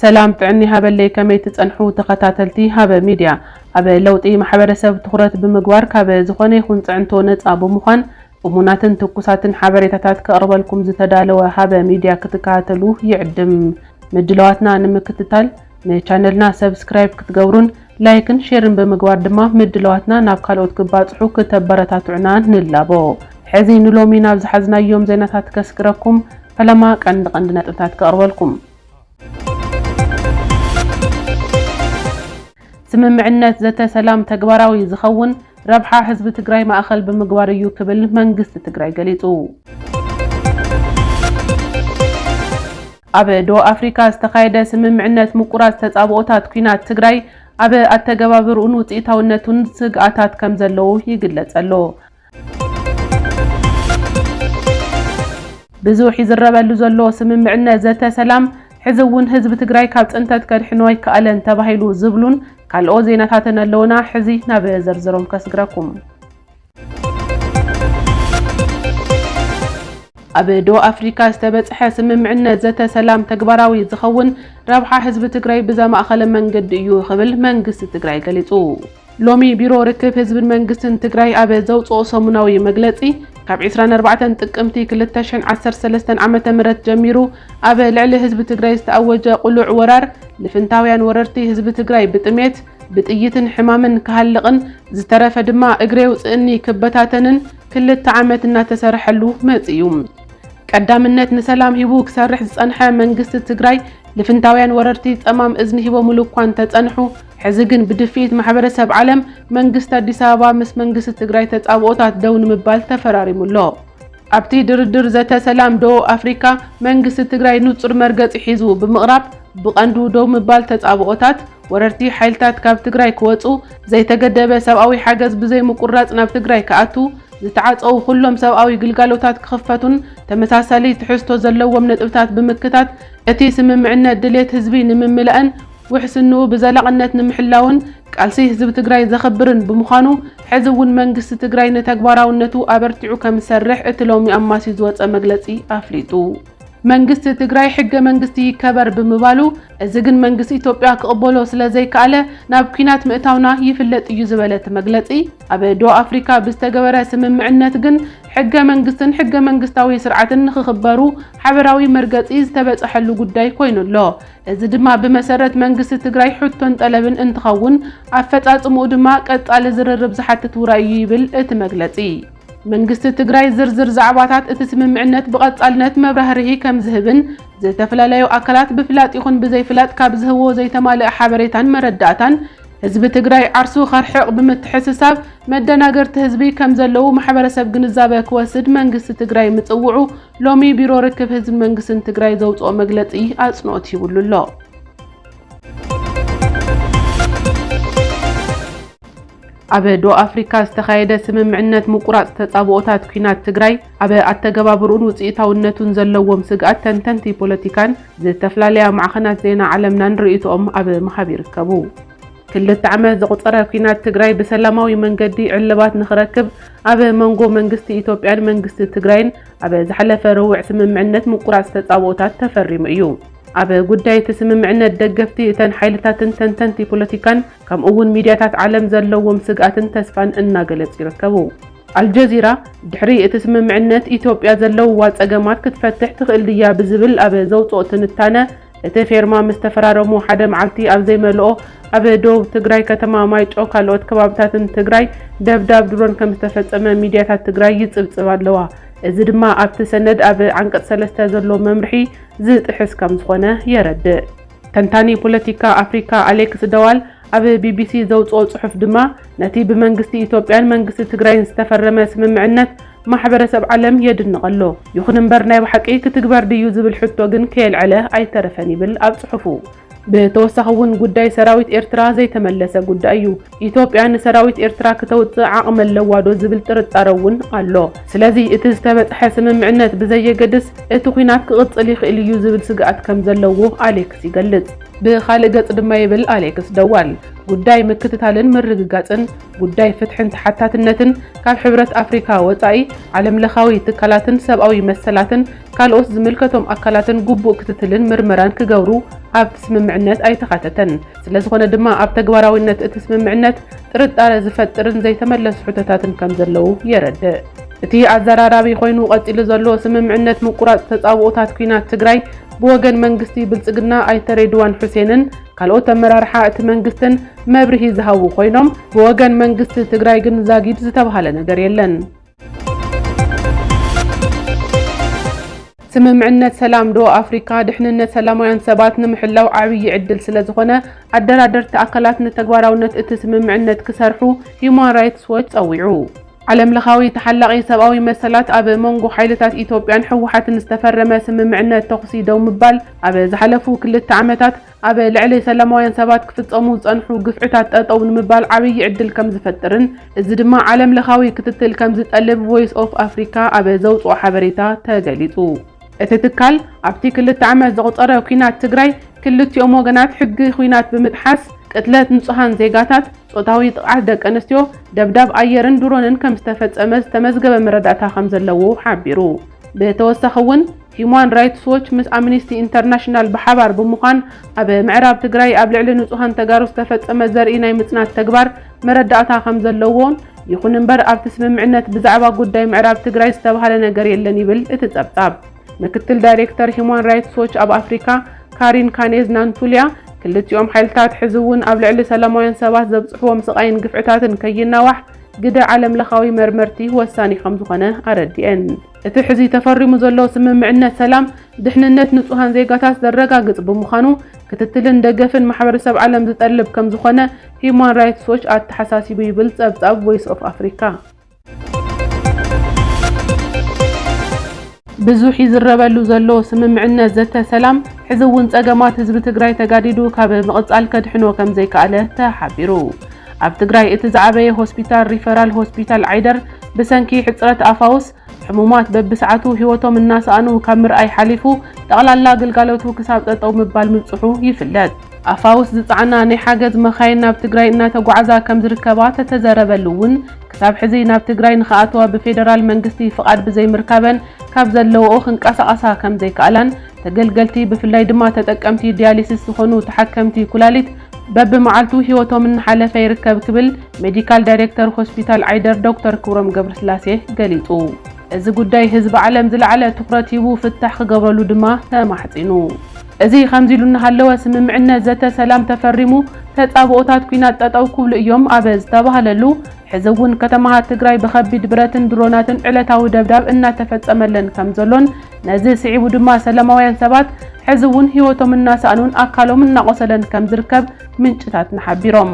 ሰላም ጥዕኒ ሃበለይ፣ ከመይ ትጸንሑ ተኸታተልቲ ሃበ ሚድያ? ኣብ ለውጢ ማሕበረሰብ ትኹረት ብምግባር፣ ካብ ዝኾነ ይኹን ጽዕንቶ ነጻ ብምዃን፣ እሙናትን ትኩሳትን ሓበሬታታት ከቕርበልኩም ዝተዳለወ ሃበ ሚድያ ክትከታተሉ ይዕድም። ምድላዋትና ንምክትታል ንቻነልና ሰብስክራይብ ክትገብሩን ላይክን ሼርን ብምግባር ድማ ምድላዋትና ናብ ካልኦት ክባጽሑ ክተበረታትዑና ንላቦ። ሕዚ ንሎሚ ናብ ዝሓዝናዮም ዜናታት ከስግረኩም፣ ፈለማ ቀንዲ ቀንዲ ነጥብታት ከቕርበልኩም። ስምምዕነት ዘተ ሰላም ተግባራዊ ዝኸውን ረብሓ ህዝቢ ትግራይ ማእኸል ብምግባር እዩ ክብል መንግስቲ ትግራይ ገሊጹ። ኣብ ደቡብ ኣፍሪካ ዝተኻየደ ስምምዕነት ምቁራጽ ተጻብኦታት ኲናት ትግራይ ኣብ ኣተገባብርኡን ውጽኢታውነቱን ስግኣታት ከም ዘለዉ ይግለጽ ኣሎ። ብዙሕ ይዝረበሉ ዘሎ ስምምዕነት ዘተ ሰላም፣ ሕዚ እውን ህዝቢ ትግራይ ካብ ጽንተት ከድሕኖ ኣይከኣለን ተባሂሉ ዝብሉን ካልኦት ዜናታትን ኣለውና። ሕዚ ናብ ዝርዝሮም ከስግረኩም። ኣብ ደቡብ ኣፍሪካ ዝተበጽሐ ስምምዕነት ዘተ ሰላም ተግባራዊ ዝኸውን ረብሓ ህዝቢ ትግራይ ብዘማእኸለ መንገዲ እዩ ክብል መንግስቲ ትግራይ ገሊጹ። ሎሚ ቢሮ ርክብ ህዝብን መንግስትን ትግራይ ኣብ ዘውፅኦ ሰሙናዊ መግለፂ፣ ካብ ዕስራን ኣርባዕተን ጥቅምቲ ክልተ ሽሕን ዓሰርተ ሰለስተን ዓመተ ምህረት ጀሚሩ ኣብ ልዕሊ ህዝቢ ትግራይ ዝተኣወጀ ቅሉዕ ወራር፣ ልፍንታውያን ወረርቲ ህዝቢ ትግራይ ብጥሜት፣ ብጥይትን ሕማምን ክሃልቕን ዝተረፈ ድማ እግሪ የውፅእኒ ክበታተንን ክልተ ዓመት እናተሰርሐሉ መፂኡ። ቀዳምነት ንሰላም ሂቡ ክሰርሕ ዝጸንሐ መንግስቲ ትግራይ፣ ልፍንታውያን ወረርቲ ጸማም እዝኒ ሂቦምሉ እኳ እንተጸንሑ፣ ሕዚ ግን ብድፍኢት ማሕበረሰብ ዓለም መንግስቲ ኣዲስ ኣበባ ምስ መንግስቲ ትግራይ ተጻብኦታት ደው ንምባል ተፈራሪሙ ኣሎ። ኣብቲ ድርድር ዘተ ሰላም ደቡብ ኣፍሪካ፣ መንግስቲ ትግራይ ንጹር መርገጺ ሒዙ ብምቕራብ፣ ብቐንዱ ደው ምባል ተጻብኦታት፣ ወረርቲ ሓይልታት ካብ ትግራይ ክወጹ፣ ዘይተገደበ ሰብኣዊ ሓገዝ ብዘይምቁራጽ ናብ ትግራይ ክኣቱ፣ ዝተዓጸዉ ኩሎም ሰብኣዊ ግልጋሎታት ክኽፈቱን ተመሳሳሊ ትሕዝቶ ዘለዎም ነጥብታት ብምክታት፣ እቲ ስምምዕነት ድሌት ህዝቢ ንምምላእን ውሕስንኡ ብዘላቕነት ንምሕላውን ቃልሲ ህዝቢ ትግራይ ዘኽብርን ብምዃኑ፣ ሕዚ እውን መንግስቲ ትግራይ ንተግባራውነቱ ኣበርቲዑ ከም ዝሰርሕ እቲ ሎሚ ኣማስዩ ዝወጸ መግለጺ ኣፍሊጡ። መንግስቲ ትግራይ ሕገ መንግስቲ ይከበር ብምባሉ፣ እዚ ግን መንግስቲ ኢትዮጵያ ክቕበሎ ስለ ዘይከኣለ ናብ ኲናት ምእታውና ይፍለጥ እዩ ዝበለ እቲ መግለጺ፣ ኣብ ደቡብ ኣፍሪካ ብዝተገበረ ስምምዕነት ግን ሕገ መንግስትን ሕገ መንግስታዊ ስርዓትን ንኽኽበሩ ሓበራዊ መርገጺ ዝተበጸሐሉ ጉዳይ ኮይኑ ኣሎ። እዚ ድማ ብመሰረት መንግስቲ ትግራይ ሕቶን ጠለብን እንትኸውን፣ ኣፈጻጽምኡ ድማ ቀጻሊ ዝርርብ ዝሓትት ውራይ እዩ ይብል እቲ መግለጺ። መንግስቲ ትግራይ ዝርዝር ዛዕባታት እቲ ስምምዕነት ብቐጻልነት መብራህርሂ ከም ዝህብን፣ ዝተፈላለዩ ኣካላት ብፍላጥ ይኹን ብዘይፍላጥ ካብ ዝህብዎ ዘይተማልአ ሓበሬታን መረዳእታን ህዝቢ ትግራይ ዓርሱ ከርሕቕ ብምትሕስሳብ፣ መደናገርቲ ህዝቢ ከም ዘለዉ ማሕበረሰብ ግንዛበ ክወስድ መንግስቲ ትግራይ ምጽውዑ ሎሚ ቢሮ ርክብ ህዝብን መንግስትን ትግራይ ዘውፅኦ መግለፂ ኣፅንኦት ሂብሉ ኣሎ። ኣብ ደቡብ ኣፍሪካ ዝተኻየደ ስምምዕነት ምቁራፅ ተፃብኦታት ኲናት ትግራይ ኣብ ኣተገባብርኡን ውፅኢታውነቱን ዘለዎም ስግኣት ተንተንቲ ፖለቲካን ዝተፈላለያ ማዕኸናት ዜና ዓለምናን ርእይቶኦም ኣብ ምሃብ ይርከቡ። ክልተ ዓመት ዘቑፀረ ኲናት ትግራይ ብሰላማዊ መንገዲ ዕልባት ንኽረክብ ኣብ መንጎ መንግስቲ ኢትዮጵያን መንግስቲ ትግራይን ኣብ ዝሓለፈ ረቡዕ ስምምዕነት ምቁራፅ ተፃብኦታት ተፈሪሙ እዩ። ኣብ ጉዳይ እቲ ስምምዕነት ደገፍቲ እተን ሓይልታትን ተንተንቲ ፖለቲካን ከምኡ እውን ሚድያታት ዓለም ዘለዎም ስግኣትን ተስፋን እናገለጹ ይርከቡ። ኣልጀዚራ ድሕሪ እቲ ስምምዕነት ኢትዮጵያ ዘለውዋ ጸገማት ክትፈትሕ ትኽእል ድያ ብዝብል ኣብ ዘውፅኦ ትንታነ፣ እቲ ፌርማ ምስ ተፈራረሙ ሓደ መዓልቲ ኣብ ዘይመልኦ ኣብ ደቡብ ትግራይ ከተማ ማይጨው ካልኦት ከባብታትን ትግራይ ደብዳብ ድሮን ከም ዝተፈጸመ ሚድያታት ትግራይ ይጽብጽብ ኣለዋ። እዚ ድማ ኣብቲ ሰነድ ኣብ ዓንቀጽ ሰለስተ ዘሎ መምርሒ ዝጥሕስ ከም ዝኾነ የረድእ። ተንታኒ ፖለቲካ ኣፍሪካ ኣሌክስ ደዋል ኣብ ቢቢሲ ዘውፅኦ ፅሑፍ ድማ፣ ነቲ ብመንግስቲ ኢትዮጵያን መንግስቲ ትግራይን ዝተፈረመ ስምምዕነት ማሕበረሰብ ዓለም የድንቕ ኣሎ። ይኹን እምበር ናይ ብሓቂ ክትግበር ድዩ ዝብል ሕቶ ግን ከየልዐለ ኣይተረፈን ይብል ኣብ ፅሑፉ። ብተወሳኺ እውን ጉዳይ ሰራዊት ኤርትራ ዘይተመለሰ ጉዳይ እዩ። ኢትዮጵያ ንሰራዊት ኤርትራ ክተውፅእ ዓቕሚ ኣለዋ ዶ ዝብል ጥርጣረ እውን ኣሎ። ስለዚ እቲ ዝተበፅሐ ስምምዕነት ብዘየገድስ እቲ ኲናት ክቕፅል ይኽእል እዩ ዝብል ስግኣት ከም ዘለዎ ኣሌክስ ይገልጽ። ብኻልእ ገጽ ድማ ይብል ኣሌክስ ደዋል፣ ጉዳይ ምክትታልን ምርግጋጽን፣ ጉዳይ ፍትሕን ተሓታትነትን ካብ ሕብረት ኣፍሪካ ወጻኢ ዓለም ለኻዊ ትካላትን ሰብኣዊ መሰላትን ካልኦት ዝምልከቶም ኣካላትን ግቡእ ክትትልን ምርመራን ክገብሩ ኣብቲ ስምምዕነት ኣይተኻተተን። ስለዝኾነ ድማ ኣብ ተግባራዊነት እቲ ስምምዕነት ጥርጣረ ዝፈጥርን ዘይተመለሱ ሕቶታትን ከም ዘለዉ የረድእ። እቲ ኣዘራራቢ ኮይኑ ቀጺሉ ዘሎ ስምምዕነት ምቁራጽ ተጻብኦታት ኲናት ትግራይ ብወገን መንግስቲ ብልጽግና ኣይተ ሬድዋን ሑሴንን ካልኦት ኣመራርሓ እቲ መንግስትን መብርሂ ዝሃቡ ኮይኖም፣ ብወገን መንግስቲ ትግራይ ግን ዛጊድ ዝተባሃለ ነገር የለን። ስምምዕነት ሰላም ደቡብ ኣፍሪካ ድሕንነት ሰላማውያን ሰባት ንምሕላው ዓብዪ ዕድል ስለ ዝኾነ፣ ኣደራደርቲ ኣካላት ንተግባራውነት እቲ ስምምዕነት ክሰርሑ ሂዩማን ራይትስ ዎች ጸዊዑ። ዓለም ለኻዊ ተሓላቒ ሰብኣዊ መሰላት ኣብ መንጎ ሓይልታት ኢትዮጵያን ህወሓትን ዝተፈረመ ስምምዕነት ተኹሲ ደው ምባል፣ ኣብ ዝሓለፉ ክልተ ዓመታት ኣብ ልዕሊ ሰላማውያን ሰባት ክፍጸሙ ዝጸንሑ ግፍዕታት ጠጠው ንምባል ዓብዪ ዕድል ከም ዝፈጥርን፣ እዚ ድማ ዓለም ለኻዊ ክትትል ከም ዝጠልብ ቮይስ ኦፍ ኣፍሪካ ኣብ ዘውጽኦ ሓበሬታ ተገሊጹ። እቲ ትካል፣ ኣብቲ ክልተ ዓመት ዘቑጸረ ኲናት ትግራይ፣ ክልቲኦም ወገናት ሕጊ ኲናት ብምጥሓስ፣ ቅትለት ንጹሃን ዜጋታት፣ ጾታዊ ጥቕዓት ደቂ ኣንስትዮ፣ ደብዳብ ኣየርን ድሮንን ከም ዝተፈጸመ ዝተመዝገበ መረዳእታ ከም ዘለዎ ሓቢሩ። ብተወሳኺ እውን፣ ሂዩማን ራይትስ ዎች ምስ ኣምኒስቲ ኢንተርናሽናል ብሓባር ብምዃን፣ ኣብ ምዕራብ ትግራይ ኣብ ልዕሊ ንጹሃን ተጋሩ ዝተፈጸመ ዘርኢ ናይ ምጽናት ተግባር መረዳእታ ከም ዘለዎን፣ ይኹን እምበር ኣብቲ ስምምዕነት ብዛዕባ ጉዳይ ምዕራብ ትግራይ ዝተባህለ ነገር የለን ይብል እቲ ጸብጻብ። ምክትል ዳይሬክተር ሂዩማን ራይትስ ዎች ኣብ ኣፍሪካ ካሪን ካኔዝ ናንቱልያ፣ ክልቲኦም ሓይልታት ሕዚ እውን ኣብ ልዕሊ ሰላማውያን ሰባት ዘብጽሕዎም ስቓይን ግፍዕታትን ከይናዋሕ ግደ ዓለም ለኻዊ መርመርቲ ወሳኒ ከም ዝኾነ ኣረዲኤን። እቲ ሕዚ ተፈሪሙ ዘሎ ስምምዕነት ሰላም ድሕንነት ንጹሃን ዜጋታት ዘረጋግጽ ብምዃኑ ክትትልን ደገፍን ማሕበረሰብ ዓለም ዝጠልብ ከም ዝኾነ ሂዩማን ራይትስ ዎች ኣተሓሳሲቡ ይብል ጸብጻብ ቮይስ ኦፍ ኣፍሪካ። ብዙሕ ይዝረበሉ ዘሎ ስምምዕነት ዘተ ሰላም፣ ሕዚ እውን ጸገማት ህዝቢ ትግራይ ተጋዲዱ ካብ ምቕጻል ከድሕኖ ከም ዘይከኣለ ተሓቢሩ። ኣብ ትግራይ እቲ ዝዓበየ ሆስፒታል ሪፈራል ሆስፒታል ዓይደር ብሰንኪ ሕጽረት ኣፋውስ፣ ሕሙማት በብሰዓቱ ህይወቶም እናሰኣኑ ካብ ምርኣይ ሓሊፉ፣ ጠቕላላ ግልጋሎቱ ክሳብ ጠጠው ምባል ምብጽሑ ይፍለጥ። ኣፋውስ ዝጸዓና ናይ ሓገዝ መኻይን ናብ ትግራይ እናተጓዓዛ ከም ዝርከባ ተተዘረበሉ እውን፣ ክሳብ ሕዚ ናብ ትግራይ ንኽኣትዋ ብፌደራል መንግስቲ ፍቓድ ብዘይምርካበን ካብ ዘለዎኦ ክንቀሳቐሳ ከም ዘይከኣላን፣ ተገልገልቲ ብፍላይ ድማ ተጠቀምቲ ዲያሊሲስ ዝኾኑ ተሓከምቲ ኩላሊት በብመዓልቱ ህይወቶም እናሓለፈ ይርከብ ክብል ሜዲካል ዳይሬክተር ሆስፒታል ዓይደር ዶክተር ክብሮም ገብረስላሴ ገሊጹ። እዚ ጉዳይ ህዝቢ ዓለም ዝለዓለ ትኹረት ሂቡ ፍታሕ ክገብረሉ ድማ ተማሕጺኑ። እዚ ከምዚ ኢሉ እናሃለወ፣ ስምምዕነት ዘተ ሰላም ተፈሪሙ፣ ተጻብኦታት ኲናት ጠጠው ክብሉ እዮም ኣብ ዝተባህለሉ፣ ሕዚ እውን ከተማታት ትግራይ ብኸቢድ ብረትን ድሮናትን ዕለታዊ ደብዳብ እናተፈጸመለን ከም ዘሎን፣ ነዚ ስዒቡ ድማ ሰላማውያን ሰባት ሕዚ እውን ህይወቶም እናሰኣኑን ኣካሎም እናቆሰለን ከም ዝርከብ ምንጭታትና ሓቢሮም።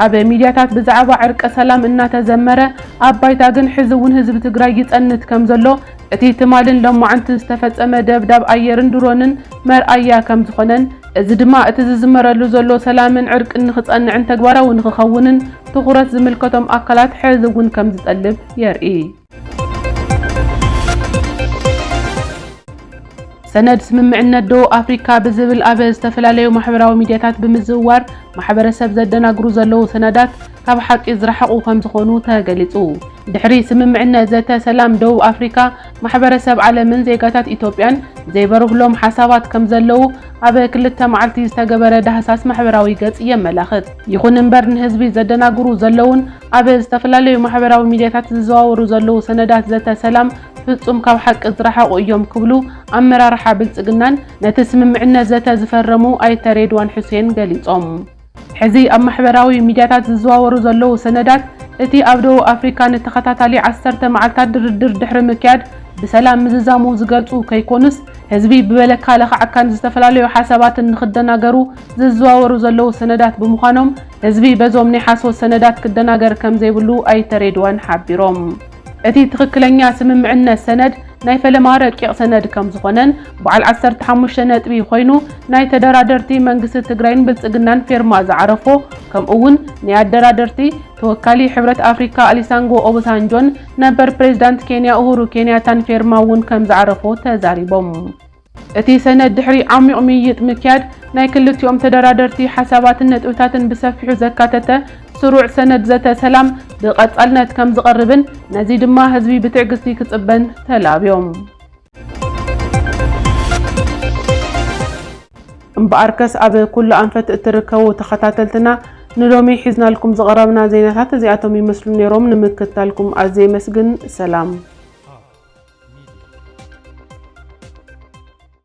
ኣብ ሚድያታት ብዛዕባ ዕርቀ ሰላም እናተዘመረ፣ ኣብ ባይታ ግን ሕዚ እውን ህዝቢ ትግራይ ይጸንት ከም ዘሎ፣ እቲ ትማልን ሎማዓንትን ዝተፈጸመ ደብዳብ ኣየርን ድሮንን መርኣያ ከም ዝኾነን፣ እዚ ድማ እቲ ዝዝመረሉ ዘሎ ሰላምን ዕርቅን ንኽጸንዕን ተግባራዊ ንኽኸውንን ትኹረት ዝምልከቶም ኣካላት ሕዚ እውን ከም ዝጠልብ የርኢ። ሰነድ ስምምዕነት ደቡብ ኣፍሪካ ብዝብል ኣብ ዝተፈላለዩ ማሕበራዊ ሚድያታት ብምዝውዋር ማሕበረሰብ ዘደናግሩ ዘለዉ ሰነዳት ካብ ሓቂ ዝረሓቑ ከም ዝኾኑ ተገሊጹ። ድሕሪ ስምምዕነት ዘተ ሰላም ደቡብ ኣፍሪካ ማሕበረሰብ ዓለምን ዜጋታት ኢትዮጵያን ዘይበርህሎም ሓሳባት ከም ዘለዉ ኣብ ክልተ መዓልቲ ዝተገበረ ዳህሳስ ማሕበራዊ ገጽ የመላኽት። ይኹን እምበር ንህዝቢ ዘደናግሩ ዘለዉን ኣብ ዝተፈላለዩ ማሕበራዊ ሚድያታት ዝዘዋወሩ ዘለዉ ሰነዳት ዘተ ሰላም ፍጹም ካብ ሓቂ ዝረሓቑ እዮም ክብሉ ኣመራርሓ ብልጽግናን ነቲ ስምምዕነት ዘተ ዝፈረሙ ኣይተ ሬድዋን ሑሴን ገሊጾም። ሕዚ ኣብ ማሕበራዊ ሚድያታት ዝዘዋወሩ ዘለዉ ሰነዳት፣ እቲ ኣብ ደቡብ ኣፍሪካ ንተኸታታሊ ዓሰርተ መዓልታት ድርድር ድሕሪ ምክያድ ብሰላም ምዝዛሙ ዝገልጹ ከይኮኑስ፣ ህዝቢ ብበለካ ለኻዕካን ዝተፈላለዩ ሓሳባትን ንኽደናገሩ ዝዘዋወሩ ዘለዉ ሰነዳት ብምዃኖም፣ ህዝቢ በዞም ናይ ሓሶት ሰነዳት ክደናገር ከም ዘይብሉ ኣይተ ሬድዋን ሓቢሮም። እቲ ትኽክለኛ ስምምዕነት ሰነድ ናይ ፈለማ ረቂቕ ሰነድ ከም ዝኾነን በዓል ዓሰርተ ሓሙሽተ ነጥቢ ኮይኑ ናይ ተደራደርቲ መንግስቲ ትግራይን ብልጽግናን ፌርማ ዝዓረፎ ከምኡ እውን ናይ ኣደራደርቲ ተወካሊ ሕብረት ኣፍሪካ ኣሊሳንጎ ኦባሳንጆን ነበር ፕሬዝዳንት ኬንያ ኡሁሩ ኬንያታን ፌርማ እውን ከም ዝዓረፎ ተዛሪቦም። እቲ ሰነድ ድሕሪ ዓሚቕ ምይይጥ ምክያድ ናይ ክልቲኦም ተደራደርቲ ሓሳባትን ነጥብታትን ብሰፊሑ ዘካተተ ስሩዕ ሰነድ ዘተ ሰላም ብቐጻልነት ከም ዝቐርብን ነዚ ድማ ህዝቢ ብትዕግስቲ ክጽበን ተላብዮም። እምበኣርከስ ኣብ ኩሉ ኣንፈት እትርከቡ ተኸታተልትና ንሎሚ ሒዝናልኩም ዝቐረብና ዜናታት እዚኣቶም ይመስሉ ነይሮም። ንምክትታልኩም ኣዝየ የመስግን። ሰላም።